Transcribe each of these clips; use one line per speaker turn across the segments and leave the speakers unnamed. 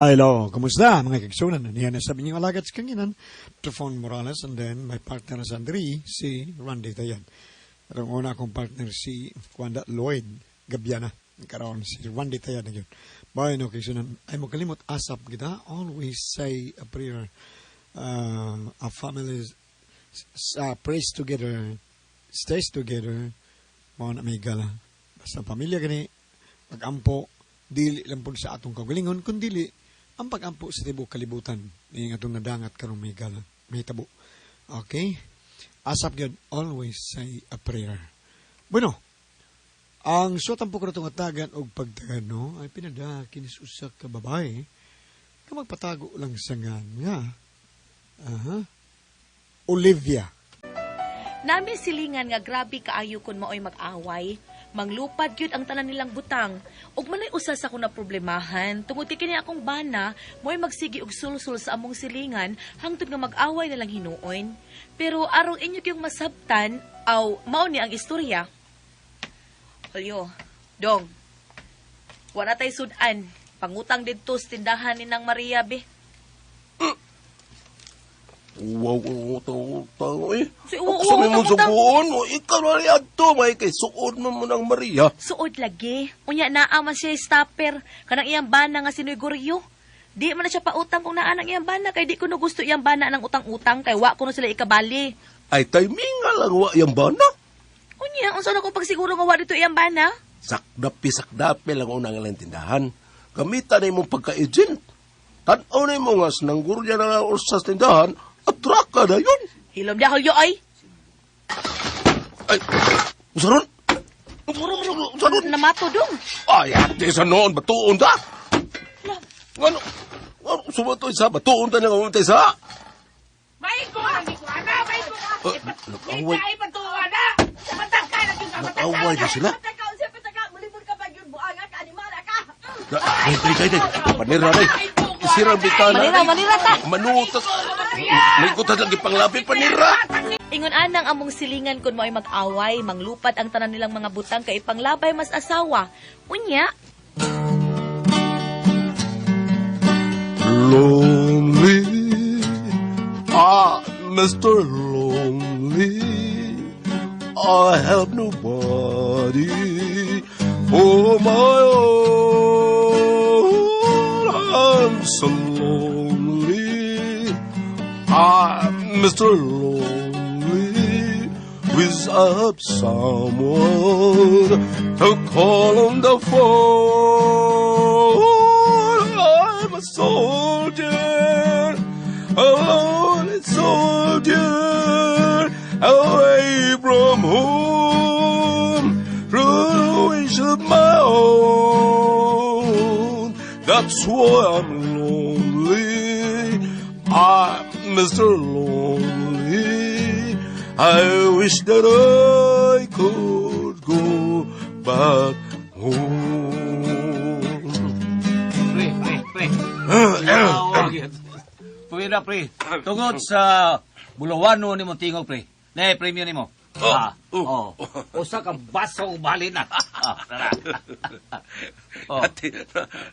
Hello, kumusta mga kagsunan? Niyan na sabi niyong alagad sa kanginan, Trifon Morales, and then my partner sa Andri, si Randy Tayan. At ang una akong partner si Kwanda Lloyd Gabiana. Karon si Randy Tayan na yun. Bueno, kagsunan, ay mo kalimot asap kita, always say a prayer. A family prays together, stays together, mao na may gala. Basta pamilya gani, pag-ampo, dili lang po sa atong kaugalingon, kun dili ang pag-ampo sa tibuok kalibutan ni atong nadangat karong may gala, may tabo. Okay? Asap gyud, always say a prayer. Bueno, ang suwatan po ko atagan og pagtagan, no, ay pinada kinis usa ka babae ka magpatago lang sa nga nga. Aha. Olivia.
Nami silingan nga grabe kaayo kun maoy mag-away. Manglupad gyud ang tanan nilang butang. Ug manay usa sa akong naproblemahan tungod kay kini akong bana mo'y magsigi og sulsul sa among silingan hangtod nga mag-away na lang hinuon. Pero arong inyo kyong masabtan, aw mao ni ang istorya. Julio, dong. Wala tay sudan. Pangutang didto sa tindahan ni Nang Maria be.
Wow, utang utang eh.
Si- oo,
Ako sa
utang,
mo
utang.
suguon mo, ikaw na rin ato, may kay suod man mo ng Maria.
Suod lagi. Unya naa man siya stopper. Kanang iyang bana nga sinuy-guryo. Di man na siya pautang kung naa nang iyang bana kay di ko no gusto iyang bana ng utang-utang kay wa ko no sila ikabali.
Ay, timing nga lang wa yung bana.
Unya unsa na ko pagsiguro nga wa dito iyang bana?
Sakdapi, sakdapi lang unang ilang tindahan. Gamitan na imong pagka-agent. Tanaw na imo nga sinanggurya na lang sa tindahan, atraka na yun.
Hilom di Julio ay.
Ay, usaron? Usaron, usaron, usaron.
Namato dong.
Ay, ate sa noon, batuon ta. Ngano? Ngano, sumato isa, batuon ta na nga sa.
May ko ang ko ana, may ko.
Nag-away.
Ay patuwa na. Mataka na gyud ka, mataka.
Nag-away na sila.
Patakaw siya, patakaw. Mulibod ka pa yun, buanga ka, animala ka.
Day, day, day, day. Panira na. Isira ang bitana.
Manira, manira ta.
Manutas. May kutas lagi panglabi, panira.
Ingon anang among silingan kun mao'y mag-away, manglupad ang tanan nilang mga butang kay ipanglabay mas asawa. Unya,
Lonely. Ah, Mr. Lonely. I have nobody for my own. I'm so lonely. I'm Mr. Lonely without someone to call on the phone. I'm a soldier, a lonely soldier, away from home, through the wish of my own. That's why I'm lonely. I'm Mr. Lonely. I wish that I could go back home.
Pre, pre, pre. Tawag yun. Pwede, pre. Tungod sa Bulawano ni Montingog, pre. Ne, premyo nimo.
Oh,
Ah,
oh.
oh. Usa ka baso bali na. Ah, tara. Oh.
Ate,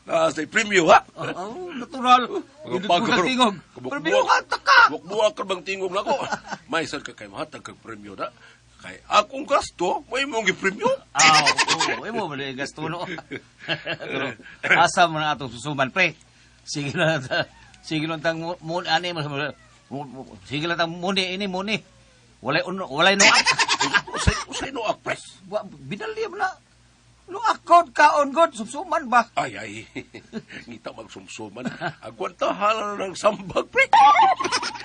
na, sa premyo ha?
Oh, oh, natural. Hindi ko na tingog. Premyo ka, taka.
Bukbuak ka bang tingog na ko? May isang ka kay mahatag kag premyo na. Kay akong gasto, may mong gipremyo.
Ah, oo, imo man yung gasto no. Pero asa mo na atong susuman, pre. Sige lang ta. Sige lang tang mo ani mo. Sige lang tang muni ini muni. Walay uno, walay noak.
Usay, usay no ak, pres.
Wa binali mo na. Luakod kaon god sumsuman ba?
Ay, ay. Ngita magsumsuman. Agwanta hala ng sambag, pre.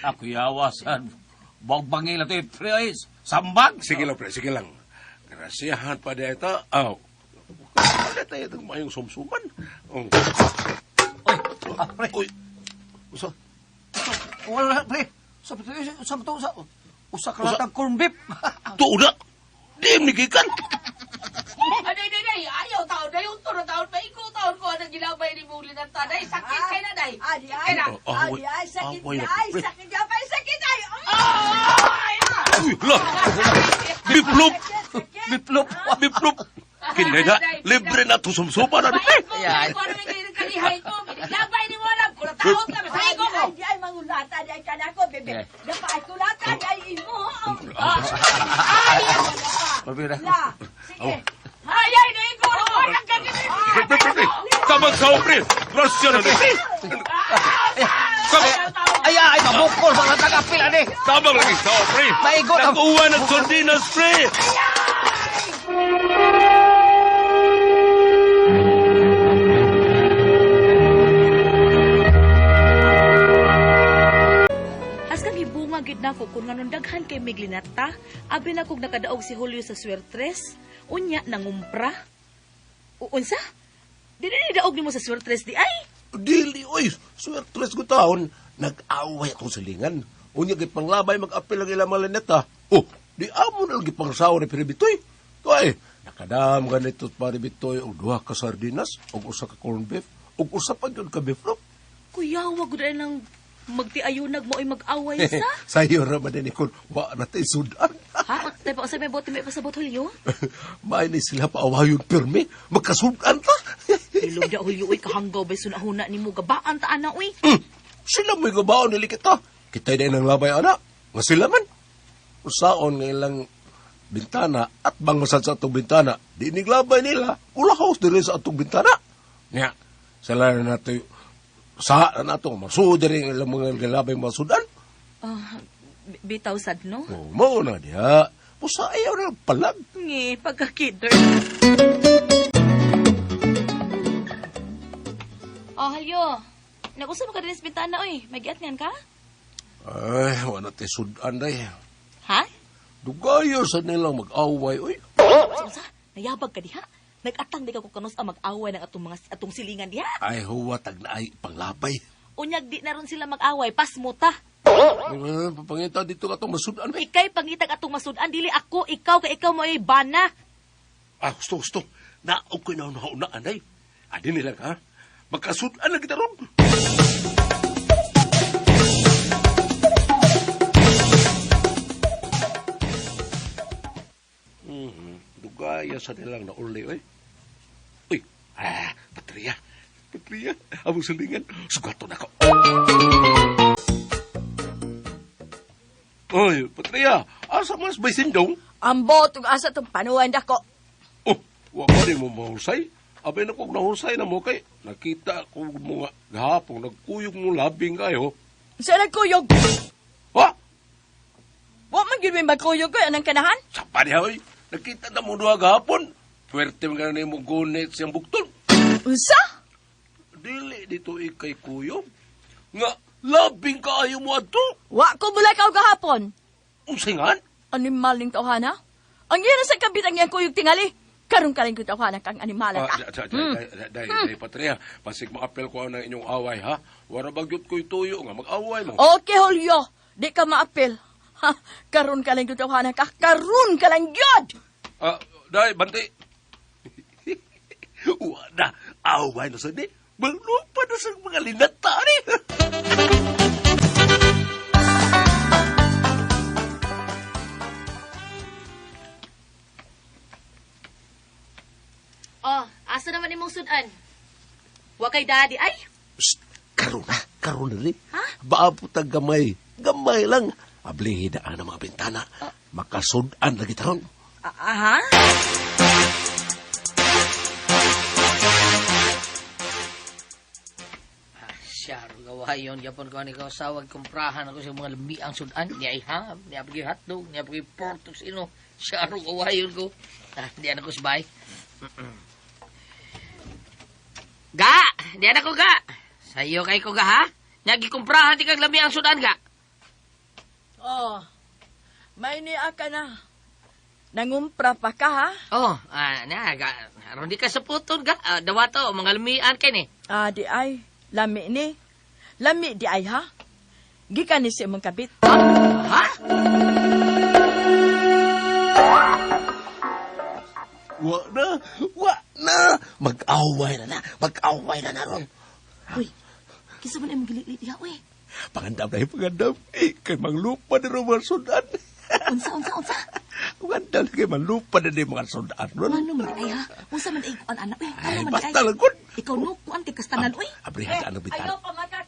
Ako yawasan. Bagbangil na to eh, pre. Ay, sambag.
Sige lang, pre, sige lang. Grasyahan pa di ito. Aw. Wala tayo itong mayong sumsuman. Oh.
Oy, ah, pre.
Uy. Usa.
Wala pre. Sa sa sa sa usa ka latang corn beef.
Tuo na. Di ni gikan.
Aday, day, day. Ayaw taon day unto na taon pa ikaw taon ko anang gilabay ni mong linanta day. Sakit kay na day.
Adi
Sakit
ay,
kay na.
Oh,
adi
away.
ay, sakit
Away na,
ay,
pre.
sakit ay, sakit ay.
Ay, ah.
Uy, la. Biplop.
Sakit,
Biplop.
Biplop. Kinay na. Libre na to sumsuman. Ano, pre?
Paiko, paiko, ano yung kalihay ko? Gilabay ni mo na. Taon na, masaigo ko.
Ay, di ay mangulata, di ay kanako, bebe.
Eh.
Dapat ay kulata, di ay imo.
Ay,
Pabira.
La, sige.
ay, ay, naigo na ko. Ang ganito.
Pre, pre, pre. Tabang sao, pre. Grasya na ni. Tabang,
Ay, ay, mabukol mga tagapil ani.
tabang lagi sao, pre.
Maigo na.
Nakuha ng sardinas, pre.
Haskang hibunga gid nako kung nganong daghan kay miglinata, abi na kog nakadaog si Julio sa swertres, unya nangumpra. O unsa? Dili ni daog nimo sa swertres di ay.
Dili, oy, swertres ko taon. Nag-away akong silingan. Unya kay panglabay mag-apil ang ilang mga lineta. Oh, di amo na lagi pangsawa ni Piribitoy. Kay, nakadam ganito Piribitoy og duha ka sardinas, og usa ka corned beef, og usa pa gyud ka beef loaf.
Kuya, wag gud nang magtiayunag mo ay mag-away sa.
Sayo ra man din ikon, wa na tay sudan.
Ha? Tay pa usay may bote may pasabot Julio.
Maay ni sila paawayon pirmi, magkasudan ta.
Ilog da Julio oy kahanggaw bay sunahuna nimo gabaan ta ana oy.
Sila mo'y gabaon nili kita. Kita'y na ng labay, ana. Nga sila man. Usaon nga ilang bintana at bangmasan sa atong bintana. Di niglabay nila. Ulahaws diri sa atong bintana. Nya, sila na nato sa na nato masuod diri ang ilang mga galabay masudan.
Ah, bitaw sad no.
Oh, mao na diha. Pusa ayaw na palag.
Ngi pagkakider. Oh, Julio. Nag-usa mo ka din sa bintana oy. May giat ka?
Ay, wala tayo sudan day.
Ha?
Dugayo sa nilang mag-away. Uy,
Unsa? Nayabag ka diha? Nag-atang di ka ko kanus ang mag-away ng atong mga atong silingan diha.
Ay, huwa tag na ay panglabay.
Unyag di na ron sila mag-away, pasmo ta.
Eh, Pangita dito ka itong masudan. Ay.
Ikay pangitag atong masudan dili ako, ikaw kay ikaw mo ay bana.
Ah, gusto, gusto. Naog ko na una anay. Adi nila ka. Magkasudan na kita ron. Dugaya sa nilang nauli, oy. Uy, ah, Patria. Patria, among silingan. Sugato na ko. Oy, Patria, asa man sa baysindong?
Ambot, ug asa tong panuan dako.
Oh, wa pa rin mo mahusay. Abay na kung nahusay na mo kay nakita ko mga gahapon nagkuyog mo labing kayo.
Sa nagkuyog.
Ha?
Wa man gyud may magkuyog ko anang kanahan.
Sa pa niya, oy. Nakita na mo duha gahapon. Puwerte man ganun mo gunit siyang buktol.
Unsa?
Dili dito ikay kuyog. Nga, labing kaayo mo ato.
Wa ko mulakaw gahapon.
Usingan?
Animal ning tawhana. Ang iya sa kabit ang iyang kuyog tingali. Karon ka rin ko tawhana kang animal
Ah,
ka.
day, day, day, day, Patria. Pasig maapel ko ang inyong away, ha? Wara bagyot ko'y tuyo nga mag-away mo.
Okay, Julio. Di ka maapil. Ha, karon ka lang ko tawhana ka. Karon ka lang gyud.
Ah, day, bantay. Wala, away na sa di. Maglupa na sa mga linata ni.
Oh, asa naman imong sudan? Wa kay daddy ay.
Psst, karon na, karon na rin.
Ha?
Baabot ang gamay. Gamay lang. Ablihi na ang mga bintana. Makasudan lagi taron.
Aha.
Siya, gawayon. Yapon ko ni kausawag, kumprahan ako sa mga lamiang sudan. Niya ay ham, niya pagay hotdog, niya pagay pork, ug sino. Siya, gawayon ko. Ah, di na ko sabay. Ga! Di na ko ga! Sayo kay ko ga, ha? Nagikumprahan di kag lamiang sudan ga.
Oh. May niya ka na. Nangumpra pa ka ha?
Oh, ah, na, ga. Aron di ka sa puton ga. Ah, dawato, mga lamian kay ni.
Ah, di ay. Lami ni. Lami di ay ha? Gikan ni si imong kabit.
Ha?
Wa na, wa na. Mag-away na na, mag-away na na ron.
Uy, kinsa man imong gilili diha uy?
Pangandam na yung pangandam. Eh, kay manglupa na ron mga sudan.
Unsa unsa unsa?
Pangandam na kay manglupa na rin mga sudan ron.
Ano man di ay ha? Unsa man ay kuan anak uy?
Ay,
Ano man di
basta lang kun.
Ikaw no kuan kay kastanan uy.
Abrihan ang bintana.
Ayaw pa maka.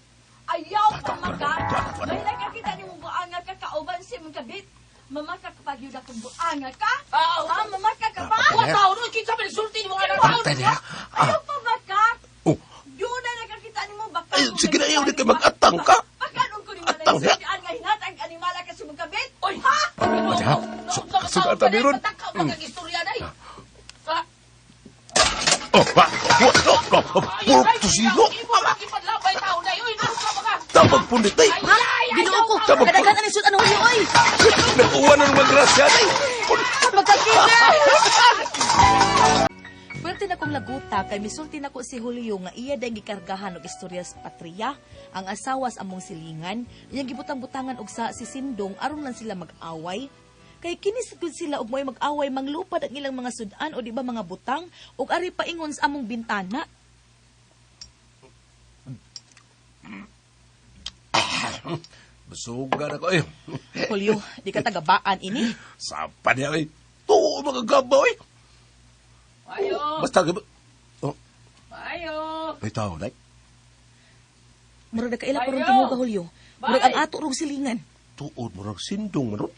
nga ka?
Ah,
Ah, mamaka ka ba?
Wa taon, uy, kinsa man sulti nimo nga taon.
Pantay niya. Ah,
Ayaw pa ba ka?
oh,
Doon na nakakita nimo baka.
Ay, sige na, ayaw di ka mag-atang ka.
Pagkanon ko ni Malay
Atang niya.
sultian nga hinatag animala ka sumugkabit.
Oy,
Ha?
Pantay ha. Sugat ta meron.
Patakaw magkagistorya day. Ah,
Oh, ba. Oh, oh, oh, Pork tosino.
Imo makipadlabay taon day. Uy, narusa ba ka?
Tabang punit ay.
Ha? Ginoo ko.
Tabang
Kadaghan ani sud-an Julio oy.
Nakuha na naman grasya ay.
Magkakita. Pwerte na kong laguta kay misulti nako si Julio nga iya dayang gikargahan og istorya sa patriya, ang asawa sa among silingan, iyang gibutang-butangan og sa si Sindong aron lang sila mag-away. Kay kini sad gud sila og mo'y mag-away manglupad ang ilang mga sudan o di ba mga butang ug ari paingon sa among bintana.
Basugan ako eh.
Julio, di ka tagabaan ini.
Sapa niya ay. Tuo mga gabaw eh.
Ayo.
Basta Oh,
Ayo.
may tao, day.
Murag nakaila pa ron tinguga Julio. Murag ang ato rong silingan.
Tuod murag sindong man ron.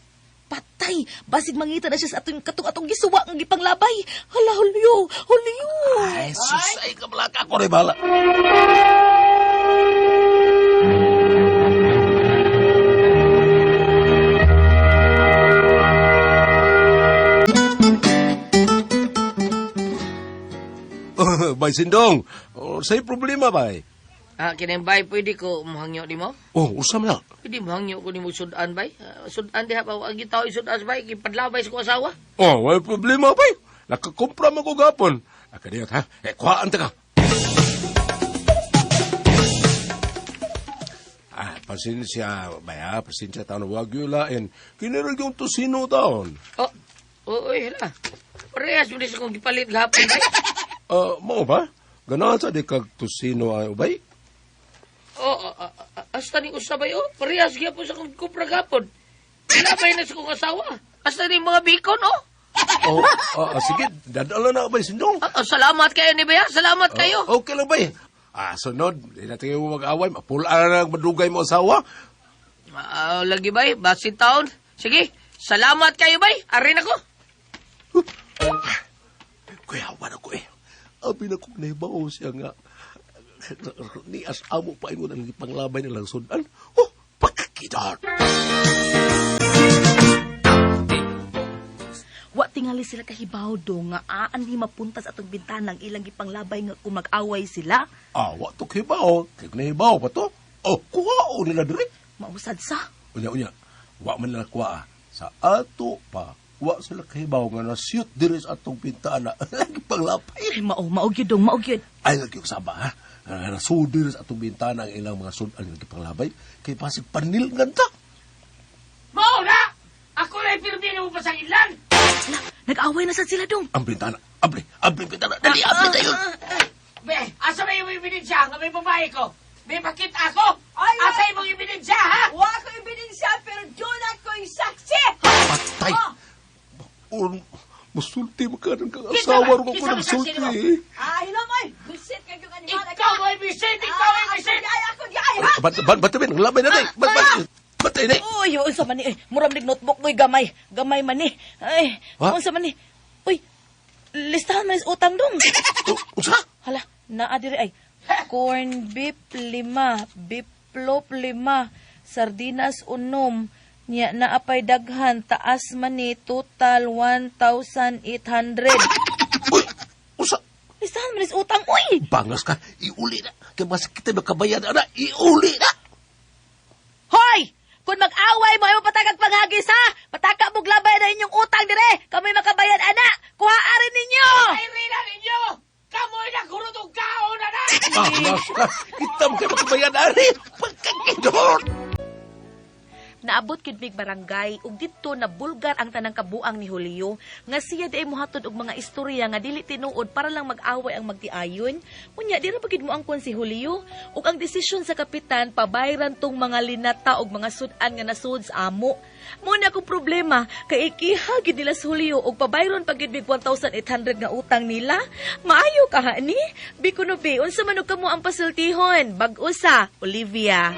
Patay! Basig mangita na siya sa atong katong atong gisuwa nga gipanglabay. Hala, Julio! Julio!
Ay, sus, ay kamalaka ako rin bala. Bay Sindong, oh, sa'yo problema bay.
Ah, kinang bay pwede ko mohangyo nimo?
Oh, usam na.
Pwede mohangyo ko nimo sudan bay. Ah, sudan diha ba ang gitaw sudan bay gipadlabay sa ko asawa.
Oh, wala problema bay. Nakakumpra man ko gapon. Akadiyot ha. Eh, kuhaan ta ka. Ah, pasensya, bay ha. Pasensya taon. Wag yun lain. Kinirag yung tosino taon.
Oh, oy, hala. Parehas mo sa kong gipalit gahapon bay.
Ah, mao ba? Ganahan sa di kag tosino ay bay?
Oh, hasta ni usa bay oh. Parehas gyapon sa kong kumpra gahapon. Labay na sa kong asawa. Hasta ni mga bacon oh.
Oh, sige, dadala na bay sindong.
Ah, ah, salamat kayo ni Bea. Salamat kayo.
Ah, okay lang bay. Ah, sunod, di na tayo mag-away. Mapula na lang madugay mo asawa.
Ah, lagi bay, basin taon. Sige, salamat kayo bay. Arin ako.
Kuya, wala ko eh. Abi na kong nahibaw siya nga. Ni as amo pa ingon ang ipanglabay nilang sudan. Oh, pagkakidor.
Wa tingali sila kahibaw do nga aan ni mapunta sa atong bintana ang ilang gipanglabay nga kung mag-away sila.
Ah, wa to kibaw. Kay nahibaw pa to. Oh, kuha nila diri.
Mausad sa.
Unya unya. Wa man nila kuha. Ah. Sa ato pa, wa sila kahibaw nga na-shoot diri sa atong bintana. Lagi panglapay.
Ay, mao, mao gyud dong, mao gyud.
Ay, lagi yung saba, ha? Nasudir sa atong bintana ang ilang mga sudan lagi panglabay. Kay pasig panil ganta.
Mao na! Ako na ipirmi mo pasangilan.
Hala, nag-away na sad sila dong.
Ang bintana. Abli, abli bintana. Dali, abli tayo.
Be, asa may imong ebidensya nga may babae ko? May makita ako?
Ay,
Asa imong ebidensya, ha?
Wa ko ebidensya pero doon ako'y saksi.
Patay.
Oh.
Un, musulti mo ka ng
Kinsa
asawa
ba?
ro ko
Kinsa ba
ng sulti.
saksi nimo?
eh.
Ah, hilom oy. Busit kay yung animala ka.
Ikaw ay bisit! Ikaw ay
Ah,
bisit!
Ako di ay, ako di ay, ha?
Bat bat bat bin, labay na day. Bat bat. Batay na.
Uy, unsa man ni? Eh, murag nig notebook ko'y gamay. Gamay man ni. Ay,
Ha?
unsa man ni? Uy, listahan man is utang dong.
Unsa?
Hala, naa diri ay. Corn beef lima, beef loaf lima, sardinas unom, niya naapay daghan, taas man ni total 1,800.
Uy, unsa?
Listahan man is utang, uy!
Bangas ka, iuli na. Kay mas kita makabayad ana, iuli na.
Hoy! Kung mag-away mo, ay mo patagag panghagis, ha? Pataka mo labay na inyong utang dire! Kami makabayad, ana! Kuhaan rin ninyo!
Ay, rina ninyo! Kamoy na guro tong kaon na na!
Bangas ka. Kita mo kay makabayad ari. Pagkakidor.
Naabot gyud mig barangay ug didto na bulgar ang tanang kabuang ni Julio nga siya di ay mohatod og mga istorya nga dili tinuod para lang mag-away ang magtiayon. Unya di ra pa gyud mo angkon si Julio ug ang desisyon sa kapitan pabayran tong mga linata og mga sud-an nga nasud sa amo. Mo na akong problema kay ikiha gyud nila si Julio og pabayron pa gyud mig 1,800 nga utang nila. Maayo ka ha ni? Bikuno bi unsa man og kamo ang pasultihon? Bag-o sa Olivia.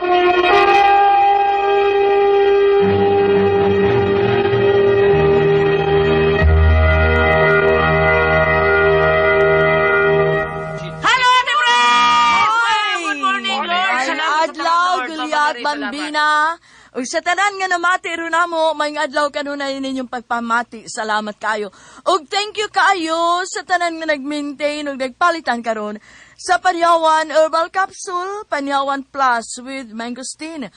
Salamat,
Mari, salamat.
Bambina. Ug sa tanan nga namati ron namo, may adlaw kanunay ninyong pagpamati. Salamat kayo. Ug thank you kaayo sa tanan nga nag-maintain ug nagpalitan karon sa Panyawan Herbal Capsule, Panyawan Plus with Mangosteen.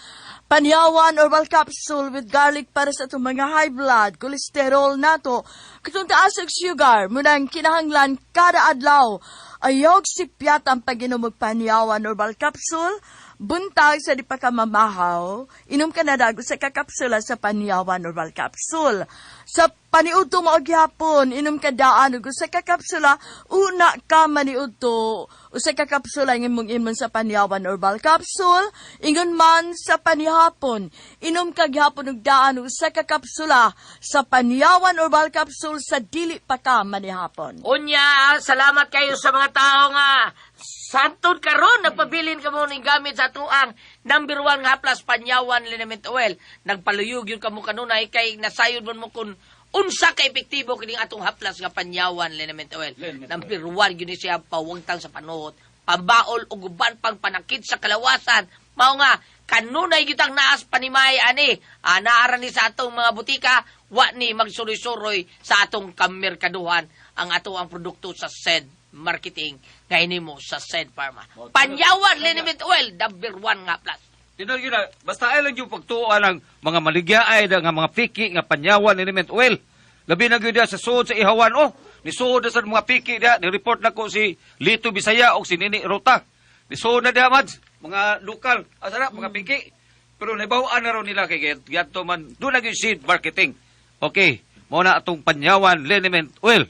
Panyawan Herbal Capsule with garlic para sa atong mga high blood, cholesterol nato, katong taas og sugar, munang kinahanglan kada adlaw. Ayaw sipyat ang pag-inom og Panyawan Herbal Capsule, buntag sa di pa ka mamahaw, inom ka na dago sa kakapsula sa Panyawan Herbal Capsule. Sa paniudto mo og gihapon, inom ka daan og usa ka kapsula, una ka maniudto. Usa ka kapsula ang imong imon sa Panyawan Herbal Capsule, ingon man sa panihapon, inom ka gihapon og daan og usa ka kapsula sa Panyawan Herbal Capsule sa dili pa ka manihapon.
Unya, salamat kayo sa mga tao nga santod karon nagpabilin kamo ning gamit sa tuang number 1 nga haplas Panyawan Liniment Oil. Nagpaluyog yun kamo kanunay kay nasayod man mo kun unsa ka epektibo kining atong haplas nga Panyawan Liniment Oil. Number 1 gyud ni siya pawagtang sa panuhot, pambaol ug uban pang panakit sa kalawasan. Mao nga kanunay gyud ang naas panimay ani. Ah, naara ni sa atong mga butika, wa ni magsuroy-suroy sa atong kamerkaduhan ang ato ang produkto sa SED Marketing nga hinimo sa SED Pharma. Panyawan Liniment Oil, number 1 nga plus.
Tinuod yun na, basta ay lang yung pagtuo ng mga maligyaay, nga mga piki, nga panyawan, element oil. Labi na gyud sa suod sa ihawan, oh. Nisuod na sa mga piki diha, ni-report na ko si Lito Bisaya o si Nini Rota. Nisuod na diha, Mads, mga lokal, asa na, mga piki. Pero nabawaan na raw nila kay Giadto man, doon na gyud seed marketing. Okay, mao na atong panyawan liniment oil.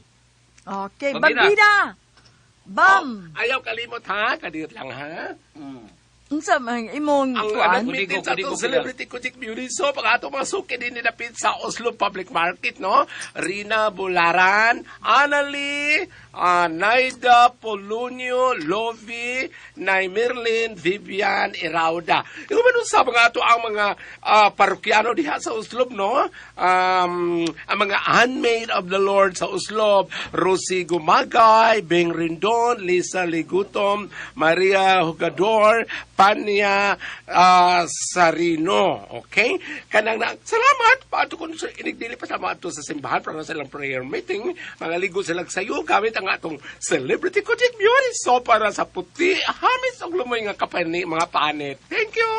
Okay,
Bambina.
Bambina. Bam.
Ayaw kalimot ha, kadiyot lang ha.
Unsa man imong
Ang
kuan?
anong meeting sa
Kudigo,
atong
kudigo,
celebrity Kujik Beauty Soap, ang atong mga suki din nilapit sa Oslo Public Market, no? Rina Bularan, Annalie, Naida Polunio, Lovi, Naimerlin, Vivian, Irauda. Ikaw man sa mga ato ang mga parokyano diha sa Oslo, no? Ang mga handmaid of the Lord sa Oslo, Rosie Gumagay, Bing Rindon, Lisa Ligutom, Maria Jugador, Pania Sarino. Okay? Kanang na, salamat. Pato kun sa inigdili pa sa mga ato sa simbahan para sa ilang prayer meeting. Mga ligo silang sayo gamit ang atong celebrity Kojik Beauty so para sa puti, hamis og lumoy nga kapani mga panit. Thank you.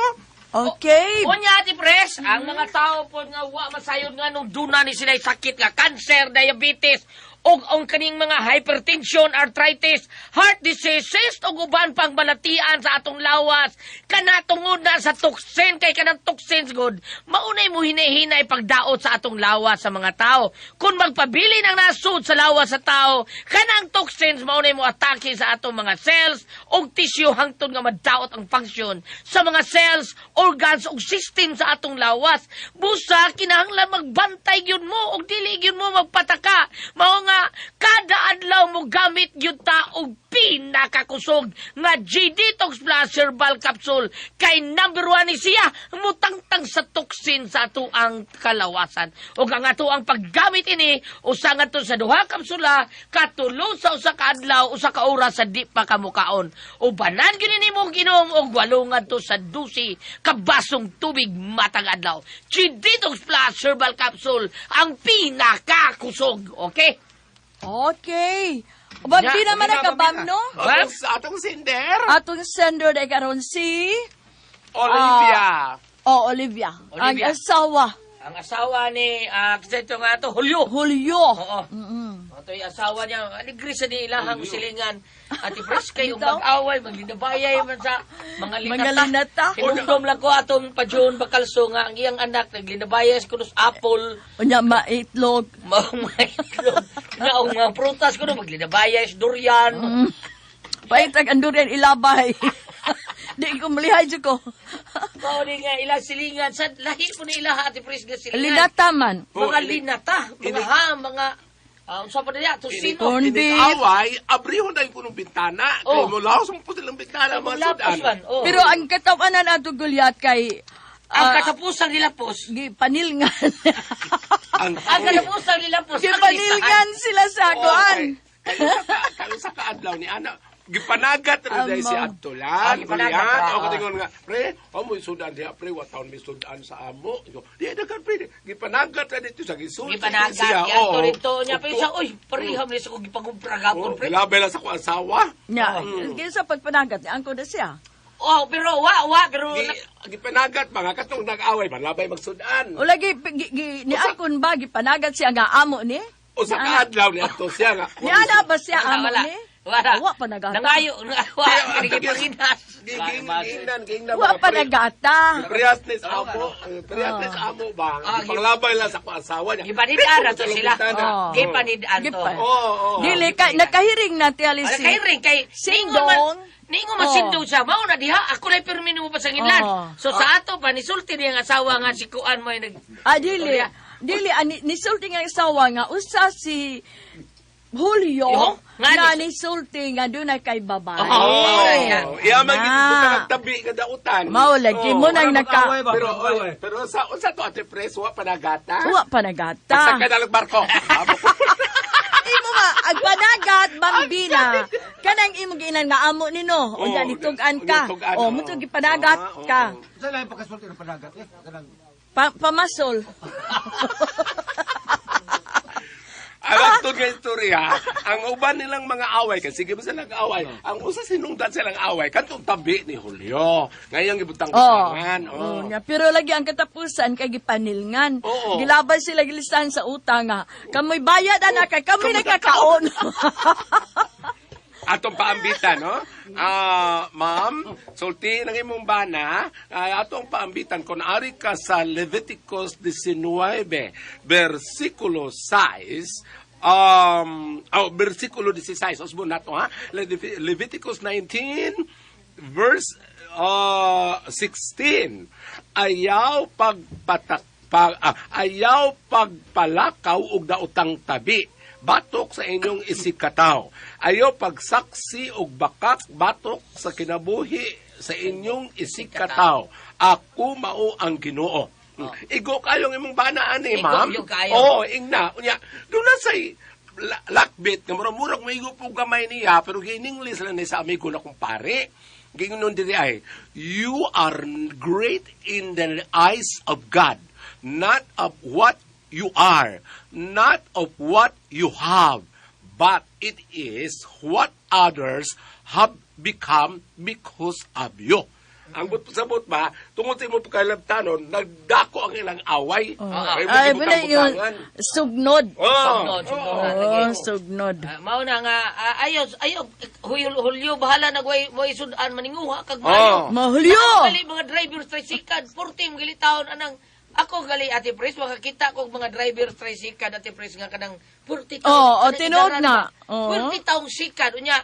Okay.
Unya, Ate Pres, ang mga tao po nga wa masayod nga nung duna ni sila sakit nga cancer, diabetes, ug ang kaning mga hypertension, arthritis, heart diseases, ug uban pang balatian sa atong lawas. Kana tungod na sa toxin, kay kanang toxins good, maunay mo hinahinay pagdaot sa atong lawas sa mga tao. Kung magpabili ng nasud sa lawas sa tao, kanang toxins maunay mo atake sa atong mga cells ug tissue hangtod nga madaot ang function sa mga cells, organs ug system sa atong lawas. Busa kinahanglan magbantay gyud mo ug dili gyud mo magpataka. Mao nga kada adlaw mo gamit gyud ta og pinakakusog nga G Detox Plus Herbal Capsule kay number 1 ni siya mutangtang sa toxin sa ato ang kalawasan. Ug ang ato ang paggamit ini usa ngadto sa duha kapsula katulo sa usa ka adlaw usa ka oras sa di pa kamukaon. Ubanan gyud nimo ginom og walo ngadto sa 12 ka basong tubig matag adlaw. G Detox Plus Herbal Capsule ang pinakakusog. Okay?
Okay. Bambina man
Bambina,
ka bam
Bambina.
no?
Atong, atong sinder,
Atong sender day karon si
Olivia.
Oh, Olivia. Ang
Olivia.
asawa,
Ang asawa ni kasi ito nga to Julio.
Julio.
Oo. Ito yung asawa niya. Aligri sa ni ilahang silingan. Ati Pres, kayo
Bitaw.
mag-away, maglinabayay man sa mga linata.
Mga linata.
Hinumdom lang ko atong pajon bakalso nga ang iyang anak naglinabayay sa kunos apple,
Unya maitlog.
mga itlog, nga ang mga prutas kuno maglinabayay sa durian.
Paitag ang durian ilabay. Di ko malihay jud ko.
Mao ni nga ilang silingan sa lahi po ni ilaha Ate Pres nga silingan.
Linata man.
Mga linata, mga ham, mga unsa pa niya, tosino.
Corn beef.
Away, abrihon dahil kunong bintana.
Oh.
Kay mo laos mo po silang bintana mga
Lapos
sudan.
man. Oh.
Pero ang katawanan ato Goliath kay
ang
ah,
katapusang nilapos,
gipanilngan.
Ang
ang katapusang nilapos, ang listahan.
Gipanilngan sila sa kuan.
Kayo sa kaadlaw ni ana. Gipanagat na dahil si
Amo.
Abdullah.
Ah, gipanagat
Goliath.
ra,
O
oh.
katingon nga, pre, o mo sudan diha, pre, wa taon mi sudan sa amo. Di na pre, gipanagat na dito sa gisulti
Gipanagat
siya.
yan
Oo.
to dito niya. Pero siya, uy, pariham niya sa kong gipagumpra gapon,
Oh,
pre.
Gilabay lang sa akong asawa.
Nya, kaysa pagpanagat ni angko na siya.
Oh, pero wa, wa, pero
Gipanagat mga katong nag-away, manlabay magsudan.
O lagi ni angkon ba gipanagat siya nga amo ni?
O sa kaadlaw ni ato siya nga.
Ni ana ba siya
Wala,
amo
wala.
ni?
Wala.
Wa pa nagata.
Nangayo, wa, gipanginas.
Gingnan, gingnan.
Wa pa nagata.
Parehas ni sa amo, parehas ni sa amo ba?
Ah,
Gipanglabay lang sa akong asawa niya.
Gipanidaan na to sila.
Oh.
Gipanidaan to.
Gipa-
Oo, oo.
Dili kay nakahiring na ti
Ala
si.
kay rin kay
Sindong.
Ningo man
Oh.
sindong siya. Mao na diha ako lay pirmi mo pa sa nginlan.
Oh.
So sa ato pa nisulti niya ang asawa nga si Kuan mo nag
Ah, dili. Dili ani nisulti nga asawa nga usa si Julio
Yo, nga
nga
ni-
nisulti nga dunay kay babae.
Oh.
Oh, iya man
Na.
gid ko tabi nga dautan.
Mao lagi
Oh.
mo nang naka
Mag-away ba?
Pero
Mag-away.
pero sa unsa to ate pres wa panagata?
wa pa nagata.
Pagsakay na lang barko. Amo ko.
Imo nga ang panagat bambina kanang imo giinan nga amo nino
Oo,
unya nitug-an ka.
nitug-an,
Oh,
oo.
mo to gipanagat
Ah, oo.
ka.
Sa lain pagkasulti ng panagat eh. Kanang
Pamasol.
Ang tud nga istorya, ang uban nilang mga away kasi sige ba sila away. Ang usa sinungdan silang away kadtong tabi ni Julio. Ngayon gibutang
Oh.
butangan.
Oh,
Oh.
nga. Pero lagi ang katapusan kay gipanilngan.
Oo.
Gilabay sila gilistahan sa utang nga. Kamoy bayad anak kay kamoy nagkakaon.
Atong paambitan, no? Ah, ma'am, sulti ng imong bana, atong paambitan kon ari ka sa Leviticus 19, versikulo 6, oh, versikulo 16, usbon nato ha. Leviticus 19 verse 16. Ayaw pagpatak pag, ayaw pagpalakaw og daotang tabi batok sa inyong isikataw. Ayaw pagsaksi og bakak batok sa kinabuhi sa inyong isikataw. Ako mao ang Ginoo. Igo kayong imong bana ani,
Igo
ma'am.
yung kaayo.
Oo, ingna. Unya, doon na say lakbit nga murag maigo po gamay niya pero giininglis lang ni sa amigo na kumpare. Gingon diri ay, you are great in the eyes of God, not of what you are, not of what you have, but it is what others have become because of you. Ang but sabot ba, tungod sa imong pagkalabtanon, nagdako ang ilang away. Ay,
Ay, muna yun. Sugnod.
Oh,
Sugnod, sugnod.
Oh, sugnod.
Ah, mao na nga ayo ayo Hulyo, Hulyo bahala na way way sudan maninguha kag maayo.
Oh.
Mahulyo!
Ako gali mga driver tricycle, 40 mga taon anang ako gali Ate Pres makakita ko og mga driver tricycle Ate Pres nga kanang 40 taon.
Oo, oh,
kanang
tinuod
idaran
na.
ba?
Oo.
40 taong sikad unya.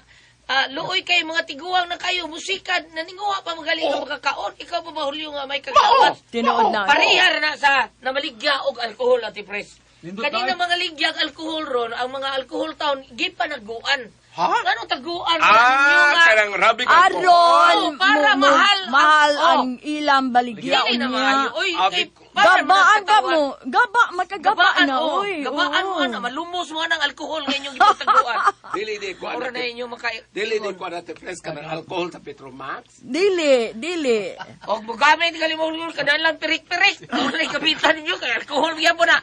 Luoy kay mga tiguang na kayo musikad naninguha pa magaling ka makakaon ikaw pa ba Hulyo nga may kagawas.
Tinuod na.
Parihar na sa namaligya og alkohol Ate Pres.
Nindot
Kanina
tayo.
mga ligyag alkohol ron, ang mga alkohol taon gipanaguan.
Ha?
Ngano taguan? Ninyo nga-
Kanang rabi ka
Aron,
Oo, para mahal ang-
mahal
oh.
ang ilang baligya
Dili na
unya.
maayo. Oy,
Abi
kay
ko.
para
Gabaan ka
man
mo. Gaba, makagaba
Gabaan
na,
oh.
oy.
Gabaan mo
oo.
ana, malumos mo anang alkohol nga inyong gipataguan.
Dili di ko
Ora
anak.
na inyo maka
Dili di ko anak pres kanang alcohol sa Petromax.
Dili, dili.
Og mogamit gali mo kanan lang pirik-pirik. Ora kapitan ninyo kay alkohol gyapon na.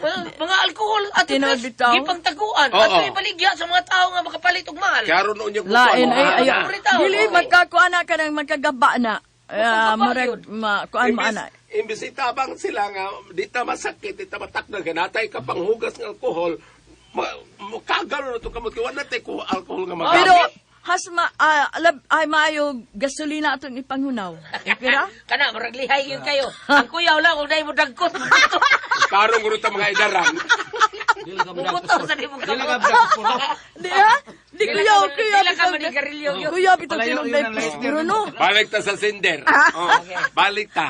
Mga alkohol at
Tinuod bitaw.
gipangtaguan.
Oo.
Ato ibaligya sa mga tao nga makapalit og mahal.
Karon unya ko
Lain ay ay.
Ano?
Dili magkakuan na ka ng magkagaba na. Ah,
Magkagaba
murag
yun.
ma kuan mo ana.
Imbis itabang sila nga di ta masakit, di ta matakdan kanatay ka panghugas ng alkohol. Kagalo na to kamot kay wala tay ko alkohol nga magamit.
Pero hasma alab, ay maayo gasolina atong ipanghunaw. Okay ra?
Kana murag lihay gyud kayo. Ang kuyaw lang og dai mo dagkot.
Karong guro ta mga idaran.
Dili ka
Mubuto sa di mo
Dili ka
kamot.
medagkos puro.
Di ha? Di
Dili
kuya,
ka man-
kuya
dili ka manigarilyo yun.
Kuya bitaw
Palayo
tinog
yun
dai
ang lighter.
pero no.
Balik ta sa sender. Oh, balik ta.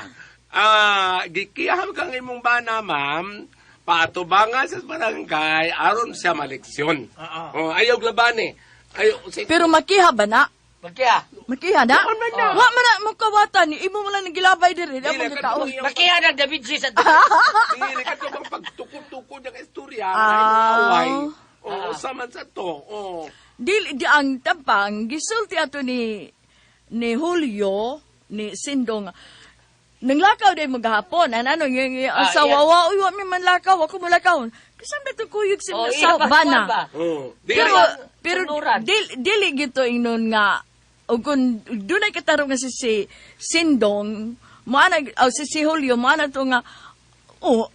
Gikiyaham kang imong bana, ma'am. Paatubangan sa barangay aron siya maleksyon. Oh, ayaw glabani. Ayaw si
Pero makiha ba na?
Magkiya.
Makiha na? Wa man na magkawatan ni imo man lang nagilabay diri, di
Dili
mo
ka
gikaon.
iyang
Makiya ng David C. sa
Dili ka bang pagtukod-tukod ng istorya
Ah.
nga imong away. Oo, sa man sa to. Oo.
Dili di ang tapang gisulti ato ni Julio ni Sindong nanglakaw day magahapon an ano yung asawa wa uy wa mi manlakaw ako mulakaw kasam na to kuyog sa
Oh, iya
asawa
ba,
bana
ba?
Oh, di
pero
ay-
pero
Sunuran.
dili gito ingnon nga og kung dunay katarong nga si Sindong moana oh, si Julio moana to nga oh.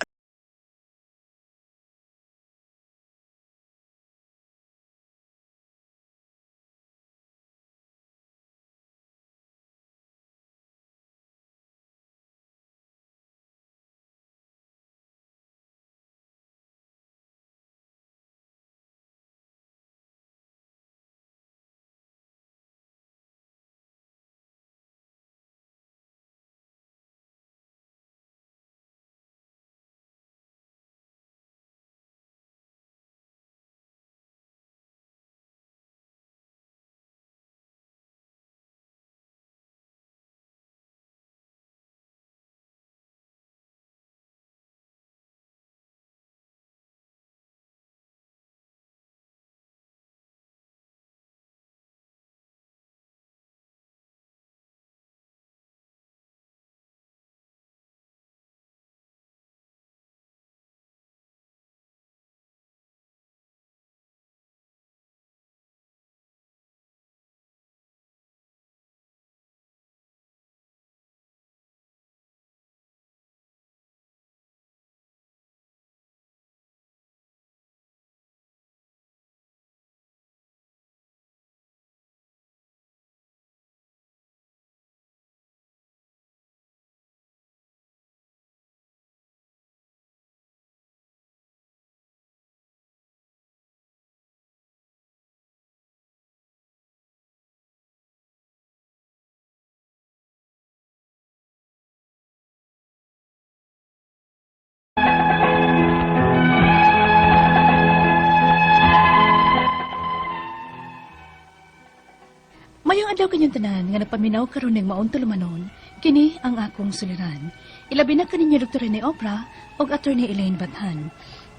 Mayong adlaw kanyang tanan nga nagpaminaw karon ning maong tulumanon, kini ang akong suliran. Ilabi na kaninyo Dr. Rene Obra ug Attorney Elaine Bathan.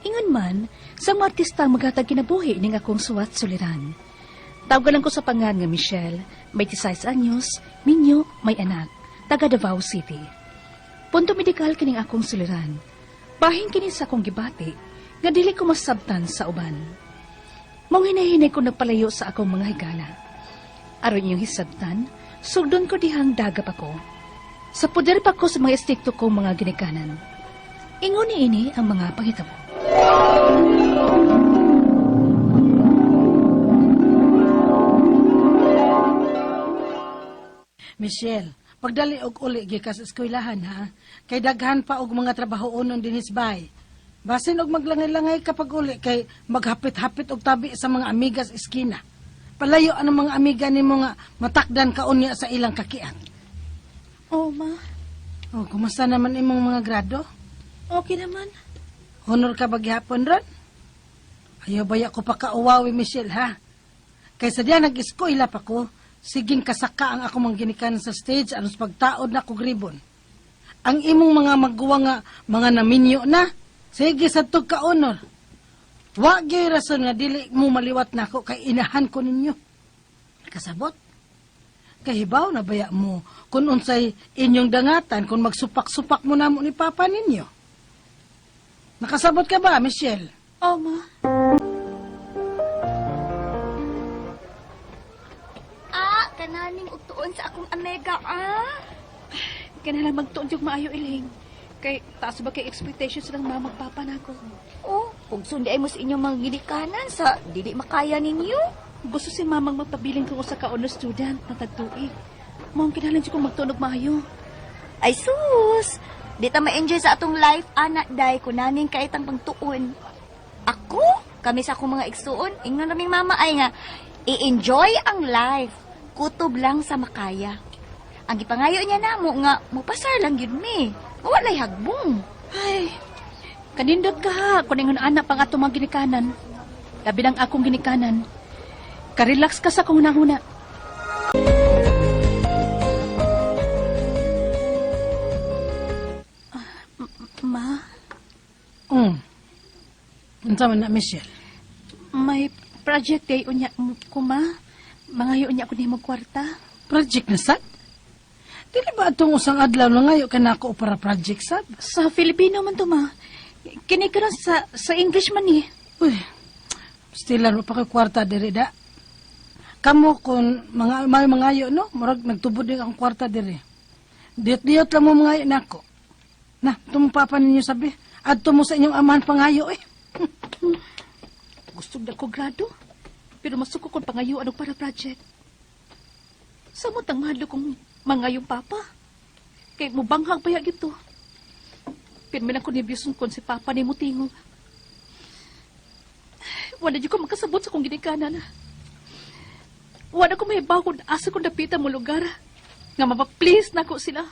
Ingon man, sa mga artista ang maghatag kinabuhi ning akong suwat suliran. Tawag lang ko sa pangan nga Michelle, may 16 anyos, minyo, may anak, taga Davao City. Punto medikal kining akong suliran. Bahin kini sa akong gibati, nga dili ko masabtan sa uban. Mong hinahinay ko nagpalayo sa akong mga higala. Aron inyong hisabtan, sugdon ko dihang dagap ako. Sa poder pa ko sa mga estikto kong mga ginikanan. Ingon ni ini ang mga panghitabo.
Michelle, pagdali og uli gikas sa eskwelahan ha. Kay daghan pa og mga trabahoonon dinhis bay. Basin og maglangay-langay kapag uli kay maghapit-hapit og tabi sa mga amiga sa eskina. Palayo ang mga amiga nimo nga matakdan ka unya sa ilang kakiat.
Oh, ma.
Oh, kumusta naman imong mga grado?
Okay naman.
Honor ka ba gihapon ron? Ayaw baya ko pa kauwawi, Michelle, ha? Kaysa diya nag-eskwela pa ko, siging kasaka ang ako mang ginikanan sa stage anos pagtaod na kog ribon. Ang imong mga magguwa nga mga naminyo na, sige sa tug ka honor. Wa gyud rason nga dili mo maliwat nako kay inahan ko ninyo. Kasabot? Kahibaw na baya mo kung unsay inyong dangatan kung magsupak-supak mo namo ni papa ninyo. Nakasabot ka ba, Michelle?
Oh, ma.
Ah, kananing utuon sa akong amega, ah.
Kinahanglan magtuon yung maayo iling. Kay taas ba kay expectations lang mama magpapa nako.
Oh, kung sundi ay mo sa inyong mga ginikanan sa dili makaya ninyo.
Gusto si mamang magpabiling kung usa ka honor student na tagtuig. Mao ang kinahanglan jud kong magtuon og maayo.
Ay sus, di ta ma-enjoy sa atong life, ana day, kunaning kaitang pagtuon. Ako, kami sa akong mga igsuon, ingnon naming mama ay nga, i-enjoy ang life, kutob lang sa makaya. Ang gipangayo niya namo nga, mupasar lang yun mi, walay hagbong.
Ay, kanindot ka ha, kung ingon anak pang atong mga ginikanan. Labi lang akong ginikanan. Karelax ka sa kung huna-huna. Ah, ma,
Unsa man na, Michelle?
may Project day unya ko ma. Mangayo unya ko nimo kwarta.
Project na sad? Dili ba atong usang adlaw na ngayo ka na ako para project sad?
Sa Filipino man to ma. Kini karon sa English man ni.
Uy, still mo pa kay kwarta diri da. Kamo kung mga may mangayo no, murag nagtubod din ang kwarta diri. Diot-diot lang mo mangayo nako. Na, tumong papa ninyo sabi. Adto mo sa inyong amahan pangayo eh.
Gusto na ko grado. Pero masuko kon pangayo og para project. Samot ang mahadlok kong mangayong papa. Kay mubanghag pa gito. Pero man ako nerbyuson kon si papa ni mutingog. Wala jud ko makasabot sa kong ginikanan. Wala ko mahibaw kung asa kong dapitan mo lugar. Nga mapaplease na ko sila.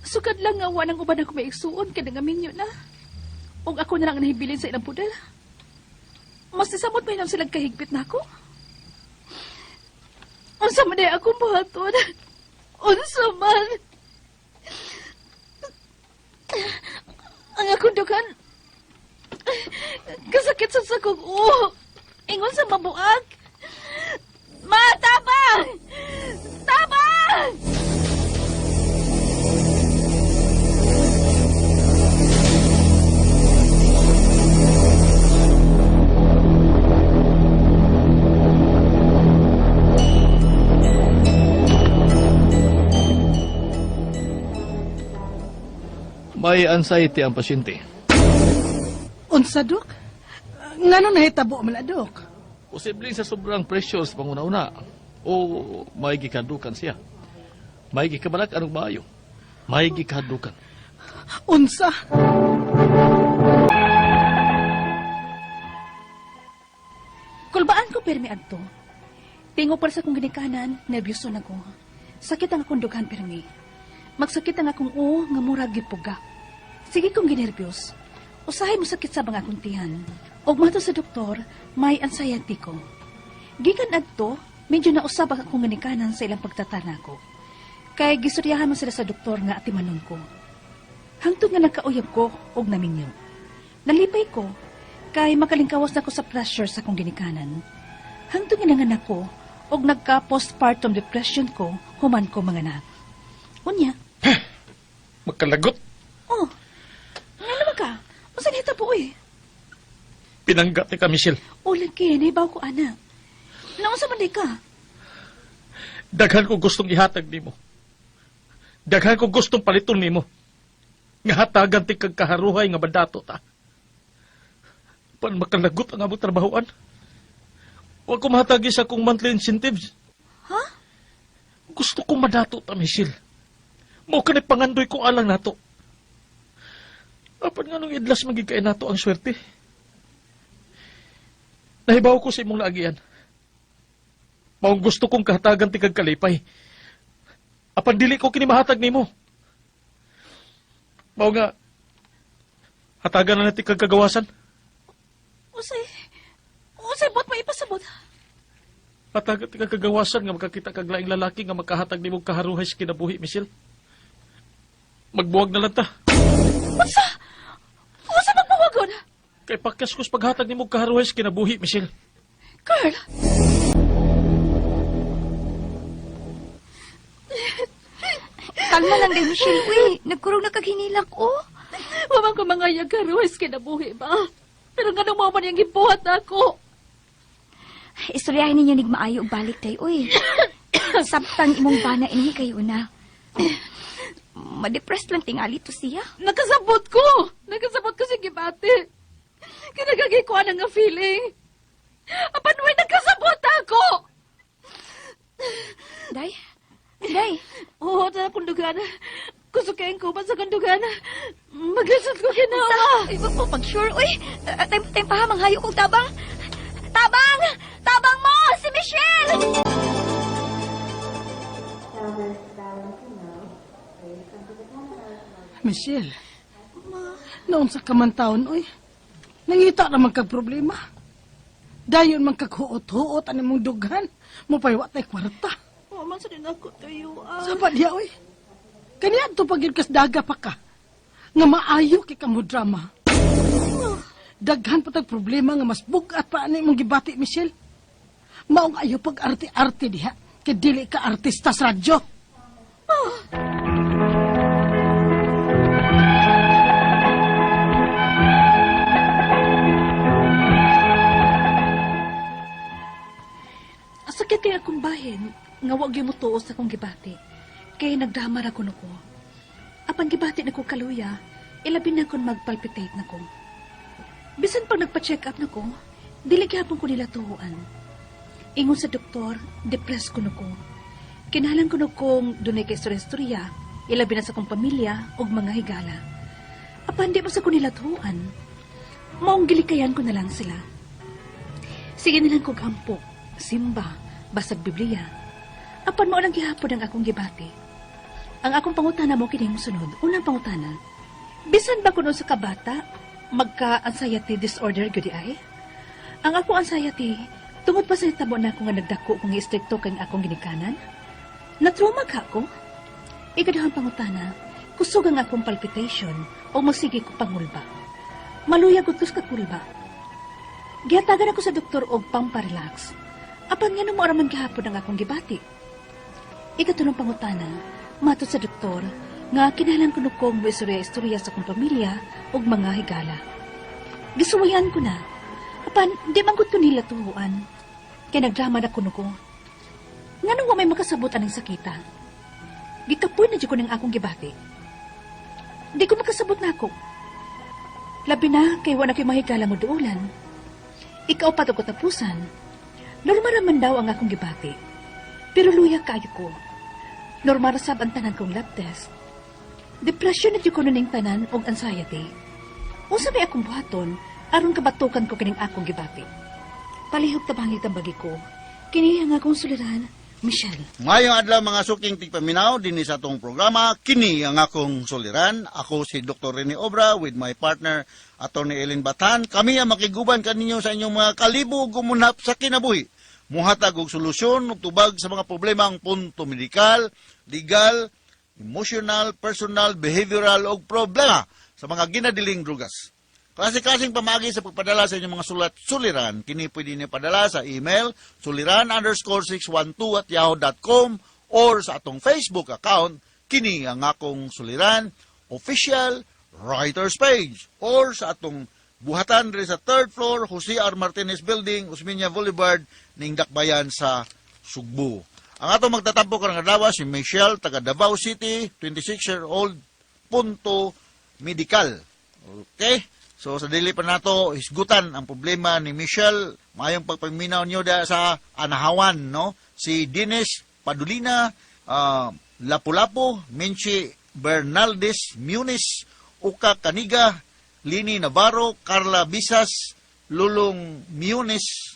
Sukad lang nga wa nang uban ako maigsuon kay nangaminyo na. Og ako na lang ang nahibilin sa ilang pudel. Mas nisamot pa silang kahigpit na ako. Unsa man ay akong buhaton? Unsa man? Ang akong dugan, kasakit sa sakong uo. Ingon sa mabuak. Ma, tabang! Tabang!
May anxiety ang pasyente.
Unsa dok? Ngano nahitabo man na dok?
Posibleng sa sobrang pressure sa panguna-una o may gikadukan siya. May gikabalak anong maayo. May gikadukan.
Unsa?
Kulbaan ko pirmi adto. Tingo para sa akong ginikanan, nervyoso na ko. Sakit ang akong dughan pirmi. Magsakit ang akong uo nga murag gipuga. Sige kong ginerbiyos. Usahay mo sakit sa mga akong tiyan. Og mato sa doktor, may anxiety ko. Gikan adto, medyo nausab ang akong ginikanan sa ilang pagtatana ko. Kay gisuryahan man sila sa doktor nga atimanon ko. Hangtod nga nagkauyab ko og naminyo. Nalipay ko kay makalingkawas na ko sa pressure sa akong ginikanan. Hangtod nga nanganak ko og nagka postpartum depression ko human ko manganak. Unya,
Magkalagot.
oh, nga naman ka? Unsa nahitabo eh?
Pinanggat ni ka, Michelle.
O lagi, nahibaw ko ana. Naunsa man di ka?
Daghan ko gustong ihatag nimo. Daghan ko gustong paliton nimo. Nga hatagan ti kag kaharuhay nga mandato ta. Pan makalagot ang among trabahoan. Wa ko mahatagi sa akong monthly incentives.
Ha?
Gusto ko madato ta, Michelle. Mao kanay pangandoy ko alang nato. Apan nga nung idlas magigkay nato ang swerte. Nahibaw ko sa imong naagian. Maong gusto kong kahatagan ti kag kalipay. Apan dili ko kini mahatag nimo. Mao nga hatagan na natin kag kagawasan.
Usay, usay bot maipasabot.
Hatagan ti kag kagawasan nga makakita kag laing lalaki nga makahatag nimo kaharuhay sa kinabuhi, Michelle. Magbuwag na lang ta.
Unsa? Unsa magbuwagon?
Kay pakyas ko sa paghatag nimo kaharuhay sa kinabuhi, Michelle.
Carl!
Kalma lang day, Michelle. Uy, nagkurog na kag hinilak, oh.
Wa man ko mga yagaruhis kinabuhi ba? Pero nga nung man yung gibuhat na ako.
Istoryahin ninyo nig maayo og balik day, uy. Sabtang imong bana ini kayo na. Ma-depressed lang tingali to siya.
Nakasabot ko! Nakasabot ko si gibati. Kinagagi ko ang nga feeling. Apan way nakasabot ako!
Day? Day?
Oo, sa akong dugan. Kusukain ko pa sa akong dugan. Maglisod ko ginawa.
Ay, wag mo pag-sure, uy. Time, time pa ha, manghayo kong tabang. Tabang! Tabang mo! Si Michelle!
Michelle. Noon sa kamantaon, oy. Nangita na man kag problema. Dayon man kag huot-huot ang imong dughan. Mupay wa tay kwarta.
Wa man sa din ako tayo. Ah.
Sa pa diya, oy. Kaniya to pag kas daga pa ka. Nga maayo kay kamo drama. Daghan pa tag problema nga mas bugat pa ani imong gibati, Michelle. Maong ayaw pag arte-arte diha, kay dili ka artista sa radyo.
Sakit kay akong bahin nga wa gyud motuo sa akong gibati. Kay nagdrama ra kuno ko. Apan gibati nako kaluya, ilabi na kon magpalpitate nako. Bisan pag nagpa-check up nako, dili gyapon ko nila tuoan. Ingon sa doktor, depressed kuno ko. Kinahanglan kuno kong dunay kay istorya, ilabi na sa akong pamilya ug mga higala. Apan di mo sa ko nila tuoan. Maong gilikayan ko na lang sila. Sige nilang kog ampo, simba, basag Biblia. Apan mao lang gihapon ang akong gibati. Ang akong pangutana mo kini mosunod. Unang pangutana. Bisan ba kuno sa kabata magka-anxiety disorder gyud ay? Ang akong anxiety tungod pa sa hitabo na ako nga nagdako kong istrikto kang akong ginikanan? Na-trauma ka ko? Ikaduhang pangutana, kusog ang akong palpitation o magsige ko pangulba. Maluya gud ko sa kakulba. Gihatagan ako sa doktor og pamparelax. Apan nga mo raman gihapon ang akong gibati. Ikatulong pangutana, matod sa doktor, nga kinahanglan kuno kong moistorya-istorya sa akong pamilya ug mga higala. Gisuwayan ko na. Apan di man gud ko nila tuhuan. Kay nagdrama na kuno ko. Nganong wa may makasabot aning sakita? Gikapoy na jud ko ng akong gibati. Di ko makasabot nako. Labi na kay wa na ko'y mahigala mo duulan. Ikaw pa ko tapusan. Normal raman daw ang akong gibati. Pero luya kayo ko. Normal sab ang tanan kong lab test. Depression na jud ko ning tanan og anxiety. Unsa may akong buhaton aron kabatukan ko kining akong gibati. Palihog tabangit ang bagi ko. Kini ang akong suliran, Michelle.
Ngayong adlaw mga suking tigpaminaw dinhi sa atong programa kini ang akong suliran. Ako si Dr. Rene Obra with my partner Attorney Ellen Batan. Kami ang makiguban kaninyo sa inyong mga kalibo ug gumunap sa kinabuhi. Muhatag og solusyon ug tubag sa mga problema ang punto medikal, legal, emotional, personal, behavioral ug problema sa mga ginadiling drugas. Klase-klaseng pamagi sa pagpadala sa inyong mga sulat suliran. Kini pwede niyo padala sa email suliran_612@yahoo.com or sa atong Facebook account kini ang akong suliran official writers page or sa atong buhatan diri sa third floor Jose R. Martinez Building, Osmeña Boulevard, ning Dakbayan sa Sugbo. Ang atong magtatampo karong adlaw si Michelle taga Davao City, 26-year-old, punto medical. Okay? So sa dili pa nato hisgutan ang problema ni Michelle, maayong pagpaminaw niyo da sa Anahawan, no? Si Dennis Padulina, Lapu-Lapu, Menchi Bernaldez Muniz, Uka Kaniga, Lini Navarro, Carla Bisas, Lulong Muniz,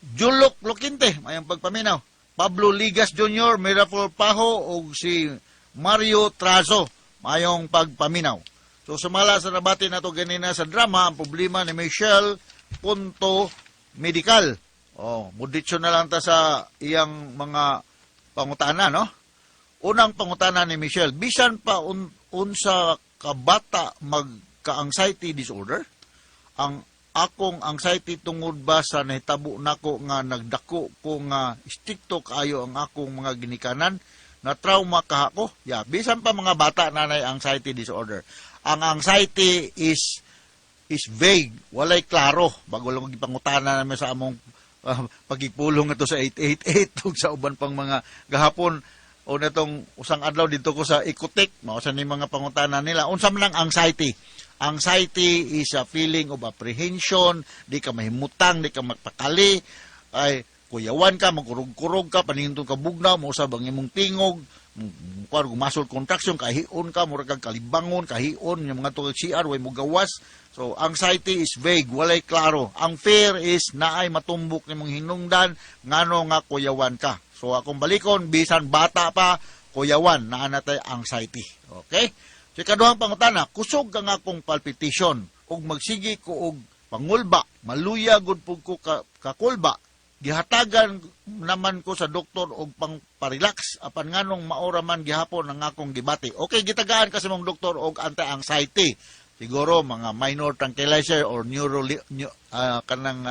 Julok Lokinte, mayong pagpaminaw. Pablo Ligas Jr., Miraflor Paho, ug si Mario Trazo, mayong pagpaminaw. So sumala sa nabati nato ganina sa drama, ang problema ni Michelle punto medical. Oh, muditso na lang ta sa iyang mga pangutana, no? Unang pangutana ni Michelle, bisan pa unsa ka bata magka-anxiety disorder? Ang akong anxiety tungod ba sa nahitabo nako nga nagdako ko nga strikto kaayo ang akong mga ginikanan? Na trauma ka ako? Ya, bisan pa mga bata na nay anxiety disorder. Ang anxiety is vague, walay klaro. Bago lang gipangutana namin sa among pagipulong ito sa 888 ug sa uban pang mga gahapon o natong usang adlaw dito ko sa Ecotech, mao sa ni mga pangutana nila. Unsa man ang anxiety? Anxiety is a feeling of apprehension, di ka mahimutang, di ka magpakali, ay kuyawan ka, magkurog-kurog ka, panindot ka bugnaw, mausab ang imong tingog, kuan muscle contraction, kahion ka, mura kag kalibangon, kahion, yung mga tugag CR, way mo gawas. So, anxiety is vague, walay klaro. Ang fear is naay matumbok nimong hinungdan, ngano nga kuyawan ka. So, akong balikon, bisan bata pa, kuyawan, naa na tay anxiety. Okay? So, ikaduhang pangutana, kusog ang akong palpitation, ug magsige ko og pangulba, maluya gud pud ko kakulba, gihatagan naman ko sa doktor og pang-relax apan nganong maora man gihapon ang akong gibati. Okay, gitagaan ka sa mong doktor og anti-anxiety. Siguro mga minor tranquilizer or neuro kanang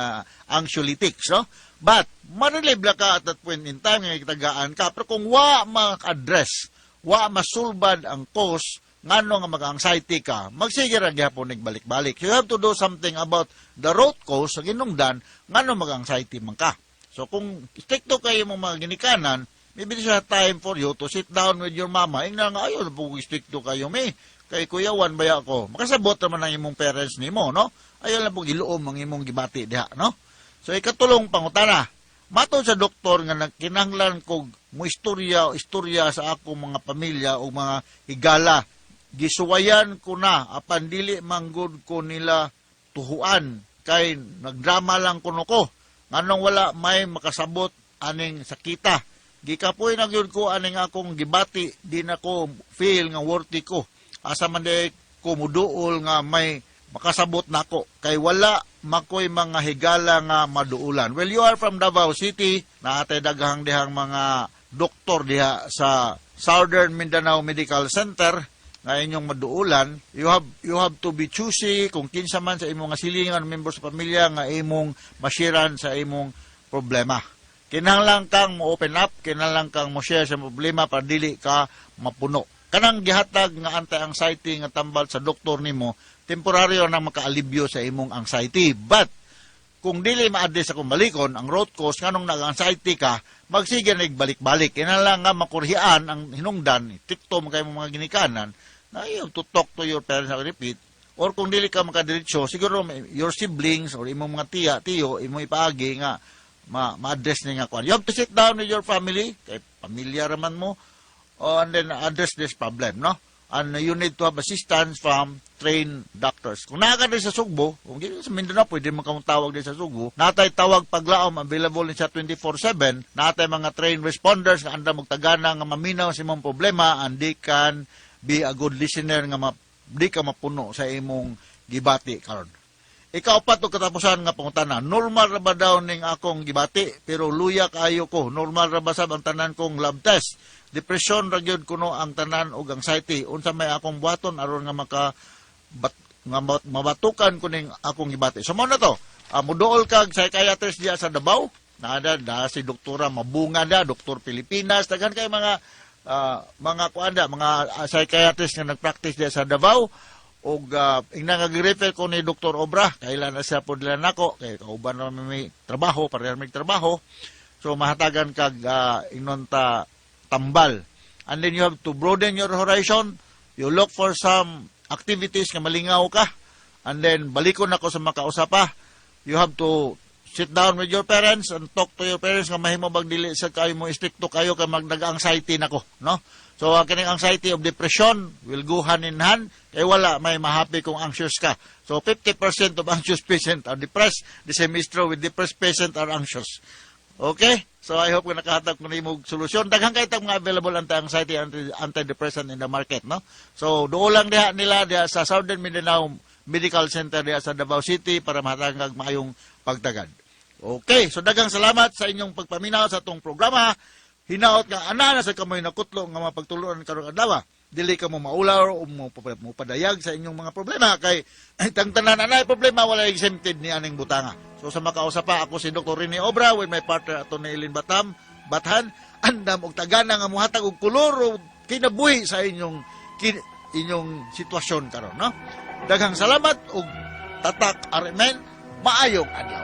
anxiolytics, no? But ma-relieve la ka at that point in time nga gitagaan ka. Pero kung wa ma-address, wa masulbad ang cause ngano nga mag-anxiety ka, magsige ra gyapon balik-balik. You have to do something about the root cause sa ginungdan ngano mag-anxiety man ka. So kung strikto kayo mong mga ginikanan, maybe this is a time for you to sit down with your mama. Ingna nga, ayo po strikto kayo mi. Kay Kuya Juan baya ko. Makasabot naman ang imong parents nimo, no? Ayaw lang po giluom ang imong gibati diha, no? So ikatulong pangutana. Matod sa doktor nga nagkinahanglan kog mo istorya o istorya sa akong mga pamilya o mga higala. Gisuwayan ko na apan dili manggod ko nila tuhuan kay nagdrama lang kuno ko. Nganong wala may makasabot aning sakita. Gikapoy na gyud ko aning akong gibati, di na ko feel nga worthy ko. Asa man di ko muduol nga may makasabot nako kay wala makoy mga higala nga maduulan. Well, you are from Davao City, naatay daghang dihang mga doktor diha sa Southern Mindanao Medical Center nga inyong maduulan. You have to be choosy kung kinsa man sa imong nga silingan, member sa pamilya nga imong masiran sa imong problema. Kinahanglan kang mo open up, kinahanglan kang mo share sa problema para dili ka mapuno. Kanang gihatag nga anti-anxiety nga tambal sa doktor nimo, temporaryo nang makaalibyo sa imong anxiety. But kung dili ma-address akong balikon ang root cause nganong nag-anxiety ka, magsige na balik-balik. Kinahanglan nga makurhian ang hinungdan, strikto man kayo mga ginikanan, na you have to talk to your parents, I repeat, or kung dili ka makadiretso, siguro your siblings or imong mga tiya, tiyo, imong ipaagi nga ma-address ni nga kuan. You have to sit down with your family, kay pamilya raman mo, oh, and then address this problem, no? And you need to have assistance from trained doctors. Kung naa ka din sa Sugbo, kung dito sa Mindanao, pwede man kamong tawag din sa Sugbo. Natay tawag paglaom, available ni sa 24/7. Natay mga trained responders nga andam magtagana nga maminaw sa imong problema and they can be a good listener nga di ka mapuno sa imong gibati karon. Ikaupat og katapusan nga pangutana, normal ra ba daw ning akong gibati pero luya kaayo ko? Normal ra ba sab ang tanan kong lab test? Depression ra gyud kuno ang tanan og anxiety. Unsa may akong buhaton aron nga maka bat, nga mabatukan ko ning akong gibati? So mao na to. Muduol kag psychiatrist diya sa Davao. Naada da si Doktora Mabunga da, Doktor Pilipinas, daghan kay mga kuan da, mga psychiatrist nga nagpractice diya sa Davao og ingna nga gi-refer ko ni Dr. Obra, kailan na siya po nila nako kay kauban na may trabaho, pareha may trabaho, so mahatagan kag ingnon ta tambal. And then you have to broaden your horizon. You look for some activities nga malingaw ka and then balikon ako sa makausapa. You have to sit down with your parents and talk to your parents nga mahimo bag dili sa kayo mo istrikto kayo kay magnag-anxiety nako, no? So ang kining anxiety of depression will go hand in hand kay wala may mahappy kung anxious ka. So 50% of anxious patient are depressed. The same is true with depressed patient are anxious. Okay? So I hope nga nakahatag ko nimo og solusyon. Daghan kay tag mga available anti-anxiety, antidepressant in the market, no? So duol lang diha nila diha sa Southern Mindanao Medical Center diha sa Davao City para mahatag kag maayong pagtagad. Okay, so daghang salamat sa inyong pagpaminaw sa atong programa. Hinaot nga ana na sa kamoy nakutlo nga mapagtulunan karong adlaw. Dili ka mo maulaw o mo padayag sa inyong mga problema kay tang tanan anay problema, wala exempted ni aning butanga. So sa makausa pa, ako si Dr. Rene Obra with my partner Atty. Eileen Batam Bathan, andam og tagana nga muhatag og kolor o kinabuhi sa inyong sitwasyon karon, no? Daghang salamat og tatak RMN, maayong adlaw.